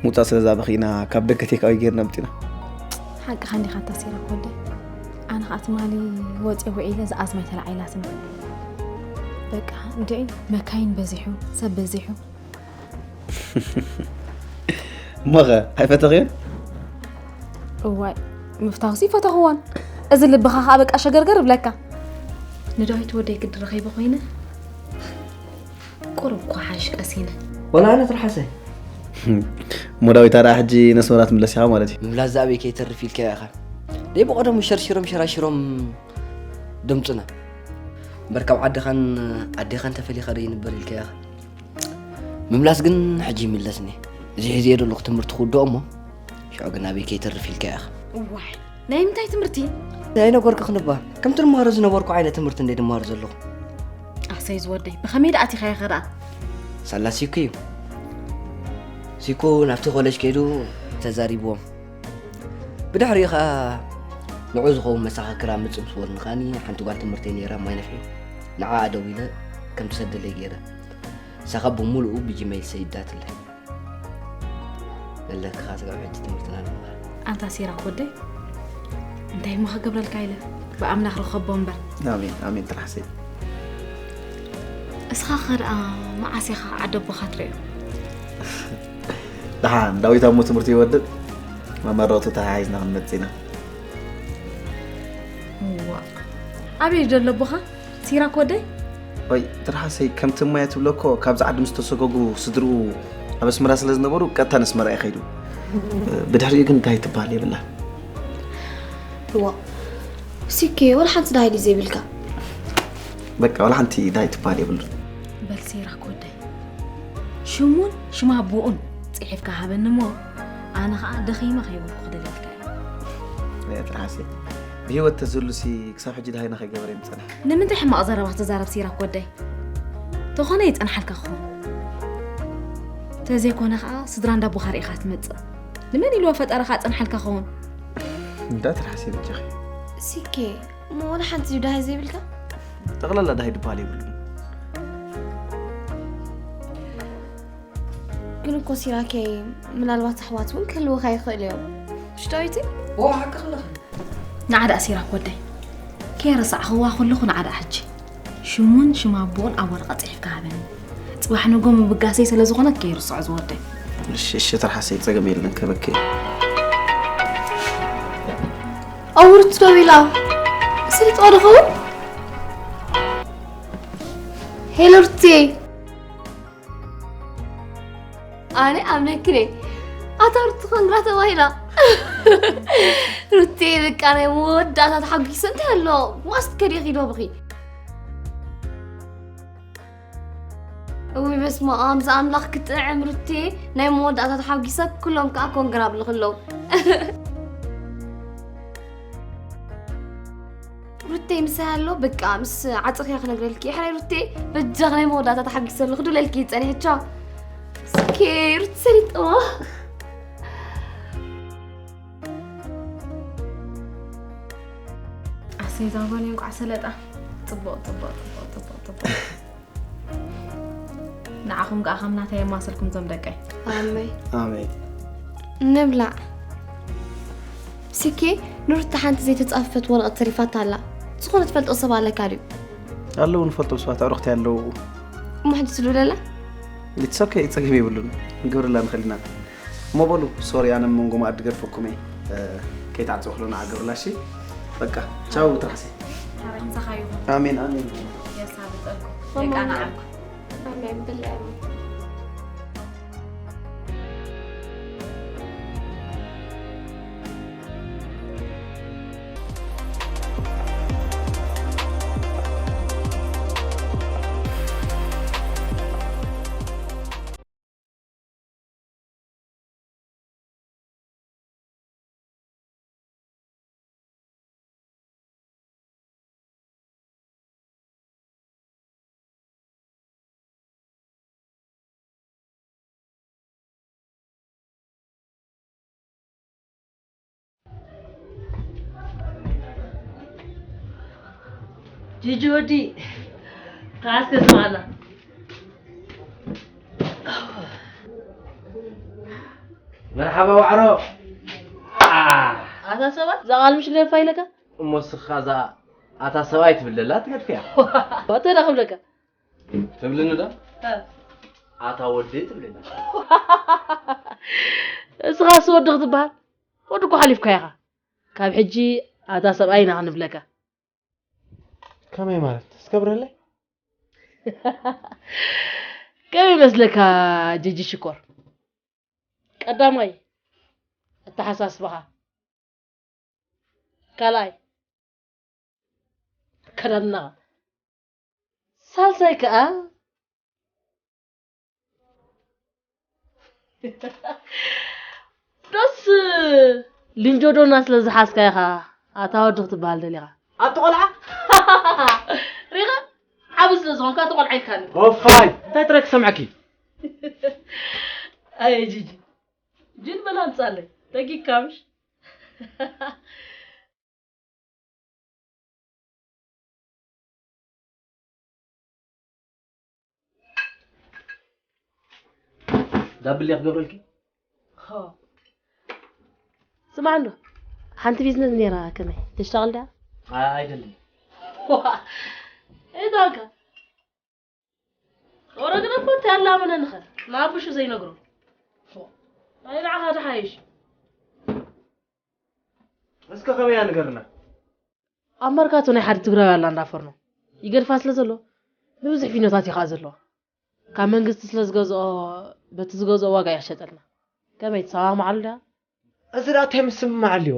ምውፃእ ስለ ዝኣበኺ ኢና ካብ ደገ ቴካዊ ገይርና መፂና ሓቅኻ እንዲኻ እታ ሲራክ ወደይ ኣነ ኸዓ ትማሊ ወፂአ ውዒለ ዝኣዝማይ ተላዒላትኒ በቃ እንድዒ መካይን በዚሑ ሰብ በዚሑ እሞኸ ኣይፈተኽዮን? እዋይ ምፍታውሲ ይፈተኽዎን እዚ ልብኻ ኸዓ በቃ ሸገርገር እብለካ ንዳዊት ወደይ ግዲ ረኺበ ኮይነ ቁሩብ እኳ ሓይሽ ቀሲነ ወላ ኣነ ትርሓሰ እሞ ዳዊት ኣርኣ ሕጂ ነስመራ ትምለስ ኢኻ ማለት እዩ ምምላስ ዝኣበይ ከይተርፍ ኢልካዮ ኢኻ ደይ ብቐደሙ ሸርሺሮም ሸራሽሮም ደምፁና እምበር ካብ ዓድኻን ኣዴኻን ተፈሊኻ ዶ ይንበር ኢልካዮ ኢኻ ምምላስ ግን ሕጂ ይምለስኒ እዚ ሒዘዮ ዘለኹ ትምህርቲ ክውድኦ እሞ ሽዑ ግን ኣበይ ከይተርፍ ኢልካ ኢኻ እዋይ ናይ ምንታይ ትምህርቲ ናይ ነገርኩ ክንባ ከምቲ ድመሃሮ ዝነበርኩ ዓይነት ትምህርቲ እንደ ድመሃሮ ዘለኹ ኣሰይ ዝወደይ ብኸመይ ደኣ ኣቲኻዮ ኸ ደኣ ሳላ ሲኩ እዩ ሲኩ ናብቲ ኮለጅ ከይዱ ተዛሪብዎም ብድሕሪኡ ኸዓ ንዑ ዝኸውን መሳኻክር ኣምፅእ ምስ በሉኒ ከዓኒ ሓንቲ ጓል ትምህርተይ ነይራ ማይ ነፍሒ ንዓኣ ደዊለ ከም ትሰደለይ ገይረ ንሳ ኸዓ ብምሉኡ ብጂመይል ሰዲዳትለይ። በለክኻ ስጋብ ሕጂ ትምህርትና ንማር። ኣንታ ሲራክ ወደይ እንታይ እሞ ክገብረልካ ኢለ ብኣምላኽ ርኸቦ እምበር። ኣሜን ኣሜን ጥራሕ ሰይ። እስኻ ኸ ደኣ መዓስ ኢኻ ዓዲ ኣቦኻ ትርእዮ? ደሓን ዳዊት ኣሞ ትምህርቱ ይወድእ መመረቕቱ ተሓሒዝና ክንመጽእ ኢና። እዋ ኣበይ ደሎ ኣቦኻ? ሲራክ ወደይ? ወይ ትርሓሰይ ከምቲ እማየ ትብሎ እኮ ካብዚ ዓዲ ምስ ተሰጎጉ ስድርኡ ኣብ ኣስመራ ስለ ዝነበሩ ቀጥታ ነስመራ እዩ ከይዱ። ብድሕሪኡ ግን እንታይ ትበሃል የብላን። እዋ ሲኬ ወላ ሓንቲ ዳሃይ ድዩ ዘይብልካ? በቃ ወላ ሓንቲ ዳሃይ ትበሃል የብሉን። በል ሲራክ ወደይ ሽሙን ሽም ኣቦኡን ጽሒፍካ ሃበኒ እሞ ኣነ ኸኣ ደኺመ ከይበልኩ ክደልየልካ እየ። ጥርሓሰይ ብህይወት ተዝህሉሲ ክሳብ ሕጂ ደሃይና ከይገበረ እዩ ምጸንሐ። ንምንታይ ሕማቕ ዘረባ ክትዛረብ ሲራክ ወደይ? ተኾነ ይጸንሓልካ ክኾን። ተዘይኮነ ኸኣ ስድራ እንዳቦኻ ርኢኻ ትመጽእ። ንመን ኢልዎ ፈጠረኻ ጸንሓልካ ኸውን? እንዳ ትርሓስ ይብጃኺ። ሲኬ፣ እሞ ወላ ሓንቲ ድዩ ዳሃይ ዘይብልካ? ጠቕላላ ዳሃይ ድበሃል የብሉን። ግን እኮ ሲራኬ፣ ምናልባት ኣሕዋት እውን ክህልወኻ ይኽእል እዮም። ሽታዊቲ? ኦ፣ ሓቅኺ ኣለኺ። ንዓ ደኣ ሲራክ ወደይ፣ ከይረሳዕኽዋ ከለኹ ንዓ ደኣ ሕጂ ሽሙን ሽም ኣቦኡን ኣብ ወረቐት ጽሒፍካ ሃበኒ። ጽባሕ ንጎ ምብጋሰይ ስለ ዝኾነት ከይርስዖ ዝወደይ። እሺ፣ እሺ፣ ትርሓሰይ ጸገም የለን፣ ከበኪ። ኣውርት ደው ኢላ። ስልጣ ዶ ኸውን? ሄሎ ሩቴ። ኣነ ኣብ ነክሬ ኣታ ሩቲ ኮንግራ ተባሂላ። ሩቴ በቃ ናይ መወዳእታ ተሓጒሰ እንታይ ኣሎ? ዋስት ከዲኺ ዶ ብኺ? እውይ በስመ ኣብ፣ እዛ ኣምላኽ ክጥዕም ሩቴ፣ ናይ መወዳእታ ተሓጒሰ፣ ኩሎም ከኣ ኮንግራ ብልኽሎም። ሩቴ ምሳይ ኣሎ፣ በቃ ምስ ዓጽኽያ ክነግረልኪ። ሕራይ ሩቴ፣ በጃኽ ናይ መወዳእታ ተሓጒሰ ኣለኹ፣ ድብለልኪ ጸኒሐ፣ ቻው። ስኬ፣ ሩቲ ሰሊጥዋ። ኣሰይ ዛጎል እንቋዕ ሰለጣ። ጽቡቕ፣ ጽቡቕ፣ ጽቡቕ፣ ጽቡቕ፣ ጽቡቕ። ንዓኹም ከኣ ከም ናተይ የማስልኩም ዞም ደቀይ። ኣመይ። ኣሜን። ንብላዕ። ሲኬ፣ ንሩታ ሓንቲ ዘይተጻፈፈት ወረቐት ተሪፋታ ኣላ። ዝኾነ ትፈልጦ ሰብ ኣለካ ድዩ? ኣለዉ፣ ንፈልጦም ሰባት ኣዕሩኽቲ ኣለዉ። እሞ ሕጂ ትድውለላ? It's okay፣ ጸገም የብሉን። ንገብረላ ንኽእል ኢና። እሞ በሉ፣ ሶሪ፣ ኣነ መንጎ መኣዲ ገድፈኩም እየ። እ፣ ከይትዓጽው ክሎ ንዓ ገብረላ፣ እሺ? በቃ፣ ቻው፣ ትርሓሰይ። ኣሜን፣ ኣሜን። የሳልጠልኩም። የቃንዓልኩም። ኣሜን፣ ብላዕ። ጂጂ ወዲ፣ ከዓስከ ስማዕና። መርሓባ ዋዕሮ። ኣ፣ ኣታ ሰባት፣ እዛ ቃል ምሽ ግደፋ ኢለካ? እሞ እስኻ እዛ ኣታ ሰብኣይ ትብል ዘላ ትገድፍያ። ኣታ ዳ ክብለካ? ትብልኒ ዶ? እ። ኣታ ወደይ ትብልኒ። እስኻስ ወዲ ክትበሃል? ወዲ እኮ ሓሊፍካ ኢኻ። ካብ ሕጂ ኣታ ሰብኣይ ኢና ክንብለካ። ከመይ ማለት? እስከ ብረለይ። ከመይ መስለካ ጂጂ ሽኮር? ቀዳማይ፣ ኣተሓሳስባኻ። ካልኣይ፣ ኣከዳድናኻ። ሳልሳይ ከኣ፣ ዶስ ልንጆዶና ስለ ዝሓዝካ ኢኻ ኣታ ወዲ ክትበሃል ደሊኻ? ኣቲ ቆልዓ! ሪኻ? ዓቢ ስለ ዝኾንካ ኣቲ ቆልዓ ኢልካኒ። ኦፋይ! እንታይ ጥራይ ክሰምዐኪ? ኣየ ጂጂ። ጅን በል ኣምጻለይ። ደጊግካ ምሽ? ዳብል እያ ክገብረልኪ? ሆ። ስማዕ እንዶ፣ ሓንቲ ቢዝነስ ነይራ ከመይ? ተሽተቕል ድያ? ኣ-፣ ኣይደልን። ዋ፣ እታውካ። ወረ ግደፎ፣ እንታይ ኣላመነንኸ? ንኣቡሹ ዘይነግሮ። ናይ ንዓኻ ድሓይሽ። እስከ ከመይ እያ ንገርና። ኣብ መርካቶ ናይ ሓደ ትግራዊ ኣላ እንዳፈርኖ። ይገድፋ ስለ ዘሎ፣ ብብዙሕ ፊኖታት እዩ ኸዓ ዘለዋ። ካብ መንግስቲ ስለ ዝገዝኦ፣ በቲ ዝገዝኦ ዋጋ እያ ክሸጠልና። ከመይ ትሰማምዓሉ ድያ? እዚ ደኣ እንታይ ምስምማዕ ኣልዎ?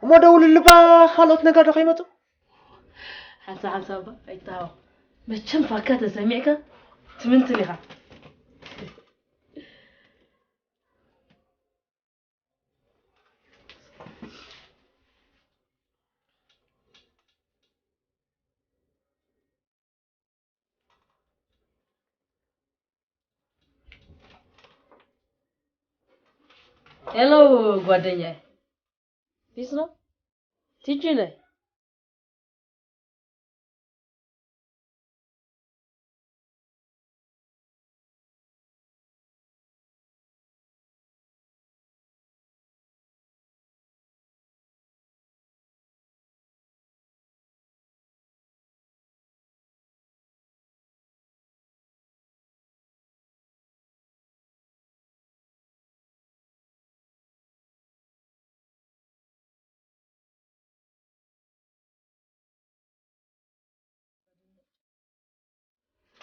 እሞ ደውልሉ እባ ካልኦት ነጋዶ ከይመጹ። ሓንሳብ ሓንሳብ እባ ኣይትተሃወኽ። መቸም ፋካ ተሰሚዕካ ትምንትን ኢኻ። ሄሎ ጓደኛዬ፣ ፒስ ነው? ቲጂ ነኝ።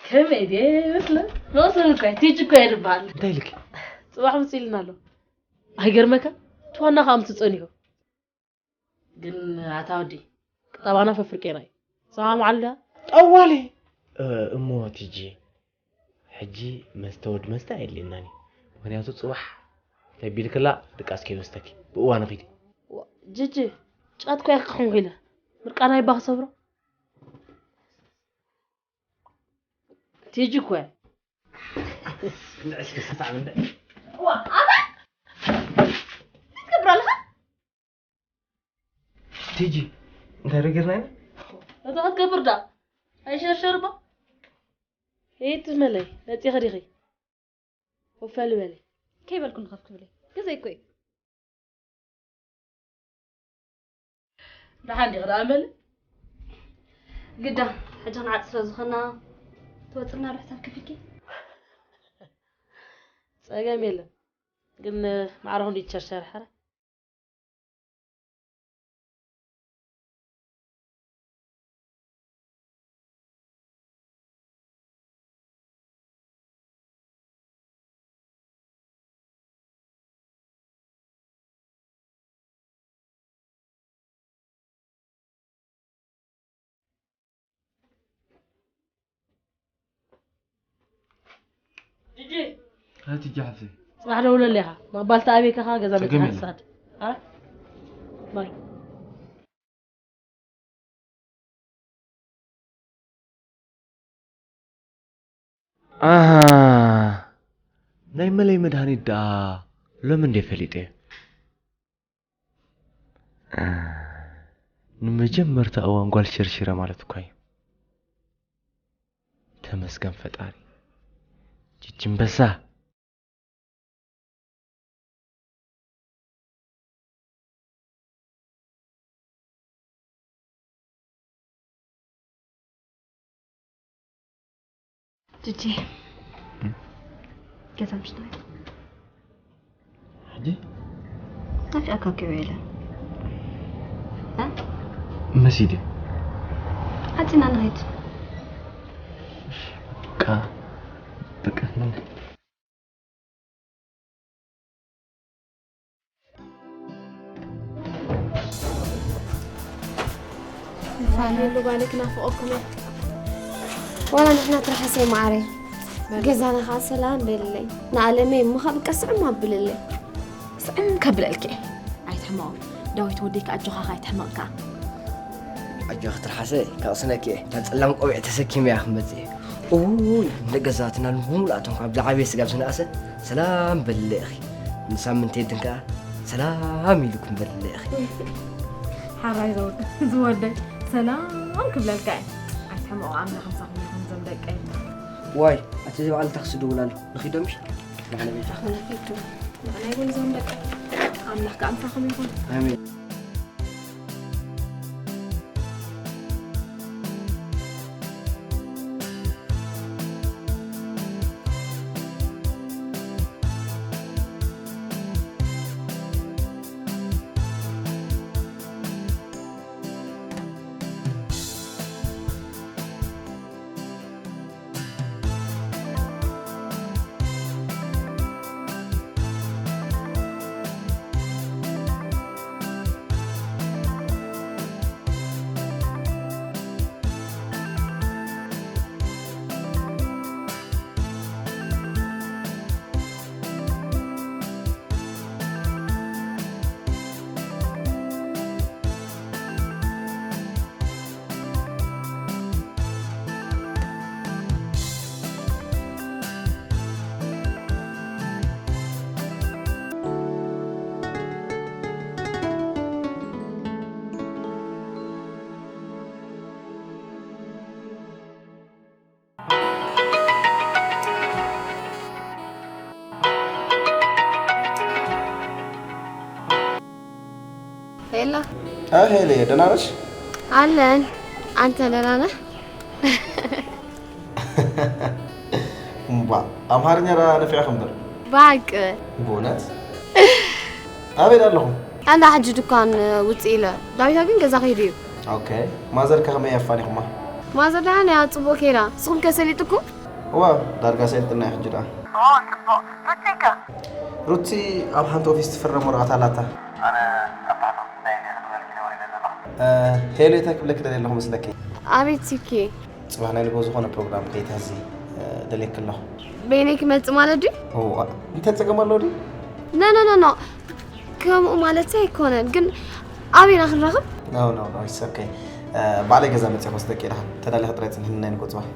ከመይ ድየ ይመስለ? መቕሰን እኮ እዩ፣ ቲጂ እኮ እየ ዝበሃል። እንታይ ኢልኪ? ጽባሕ ምጽእ ኢልና ኣሎ። ኣይገርመካ? እቲ ዋና ከኣ ምጽእ ጸኒሑ። ግን ኣታ ወዲ፣ ቁጠባና ፈፍርቄና እዩ። ሰማምዓሉ ዳ? ጠዋሊ! እ፣ እሞ ቲጂ፣ ሕጂ መስተ ወዲ መስተ ኣየድልየናን እዩ። ምኽንያቱ ጽባሕ ተቢልክላ ድቃስ ከይወስደኪ። ብእዋኑ ኺዲ። ዋ፣ ጂጂ፣ ጫት እኮ እየ ክቕሕም ኺለ። ምርቃናይ እባ ክሰብሮ። ቲጂ እኮ እያ። ንዕሽ ክስታዕ ምንደ። ዋ፣ ኣታ! እንታይ ትገብር ኣለኻ? ቲጂ፣ እንታይ ዶ ጌርና ኢና? እንታይ ክትገብር ዳ? ኣይሸርሸር እባ። ሄይ ትመለይ፣ መጺኺ ዲኺ? ኮፍ በሊ በሊ። ከይበልኩ ንኸፍ ክብለይ። ግዜ እኮ እዩ። ደሓን ዲኺ ደኣ እመሊ? ግዳ፣ ሕጂ ክንዓጽ ስለ ዝኾና፣ ትወጽልና ዶ ሕሳብ ከፊልኪ? ጸገም የለን። ግን ማዕረ ክንደይ ትሸርሸሪ ሓራ? ጂጂ፣ ኣቲ ጃፍሴ። ጽባሕ ደውለለይ ኢኻ። መቕባልቲ ኣበይ ከኻ ገዛ ጸገም መጽሓፍ የለን። ሰዓት። ኣረ? ባይ። ኣሃ፣ ናይ መለይ መድሃኒት ደኣ ሎሚ እንዴ ፈሊጠ። ንመጀመርታ እዋን ጓል ሸርሺረ ማለት እኳ እዩ። ተመስገን ፈጣሪ። ጅጅምበሳ። ጅጂ፣ ገዛ ምሽ ትበል። ሕጂ ናፊቐካ እኮ የለን። እ? መሲዲ። ሓጺና ንኸይድ። በቃ፣ በቃ፣ ምን? ፋኔሉ ጓለይ ክናፍቐኩም እየ። ዋላ ንሕና ትርሓሰይ ማዓረይ። ገዛና ከዓ ሰላም በልለይ። ንኣለመይ እሞ ከዓ በቃ ስዕም ኣብልለይ። ስዕም ከብለልኪ እየ። ኣይትሕመቑ። ዳዊት ወደይ ከዓ ኣጆኻ ከዓ ኣይትሕመቕ ከዓ። ኣጆኺ ትርሓሰይ፣ ከቕስነኪ እየ። እታ ጸላም ቆቢዕ ተሰኪመ እያ ክመጽእ እየ። ኡይ፣ እንደ ገዛትና ንብሙሉኣቶም ካብ ዝዓበየ ስጋብ ዝነኣሰ ሰላም በልለይ ኢኺ። ንሳምንት የድን ከኣ ሰላም ኢልኩም በልለይ ኢኺ። ሓራይ ዘወደ-፣ ዝወደይ ሰላም ክብለልካ እየ። ኣይትሕመቑ፣ ኣምላኽ ምሳኹም ይኹን ዞም ደቀይ። ዋይ፣ ኣቲ እዚ በዓል ታክሲ ደውል ኣሎ። ንኺዶ ምሽ? ንዓነ ቤጃ። ንኺዶ። ንዓነ ይኹን ዞም ደቀይ። ኣምላኽ ከኣ ምሳኹም ይኹን። ኣሜን። ሄሌ፣ ደህና ነሽ? አለን። አንተ ደህና ነህ? እምባ፣ ኣምሓርኛ ዳ ነፊዕኺ እምበር። ባቅ ብእውነት? ኣበይ ዳ ኣለኹም? ኣንዳ ሕጂ ድኳን ውፅእ ኢለ። ዳዊታ ግን ገዛ ከይዱ እዩ። ኦኬ። ማዘር ከ ከመይ ኣፋኒኹማ? ማዘር ደሓን እያ፣ ፅቡቅ ከይዳ። ንስኹም ከ ሰሊጥኩም? እዋ፣ ዳርጋ ሰልጥና ሕጂ ዳ። ሩቲ ኣብ ሓንቲ ኦፊስ ትፍረም ወረቐት ኣላታ። ሄሎ፣ እንታይ ክብለኪ ደልየ ኣለኹ መስለኪ? ኣቤት ሲኪ። ፅባሕ ናይ ንጎ ዝኾነ ፕሮግራም ከይትሕዚ ደልየኪ ኣለኹ። በይነይ ክመፅእ ማለት ድዩ? እንታይ ፀገም ኣለዎ ድዩ? ኖ ኖ ኖ ኖ፣ ከምኡ ማለት ኣይኮነን፣ ግን ኣበይና ክንራኽብ? ኖ ኖ ኖ፣ it's okay። ባዕለይ ገዛ መፅእ ክወስደኪ ኢለ። ተዳሊኺ ጥራይ ፅንሕኒ ናይ ንጎ ፅባሕ።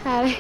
ሓረይ።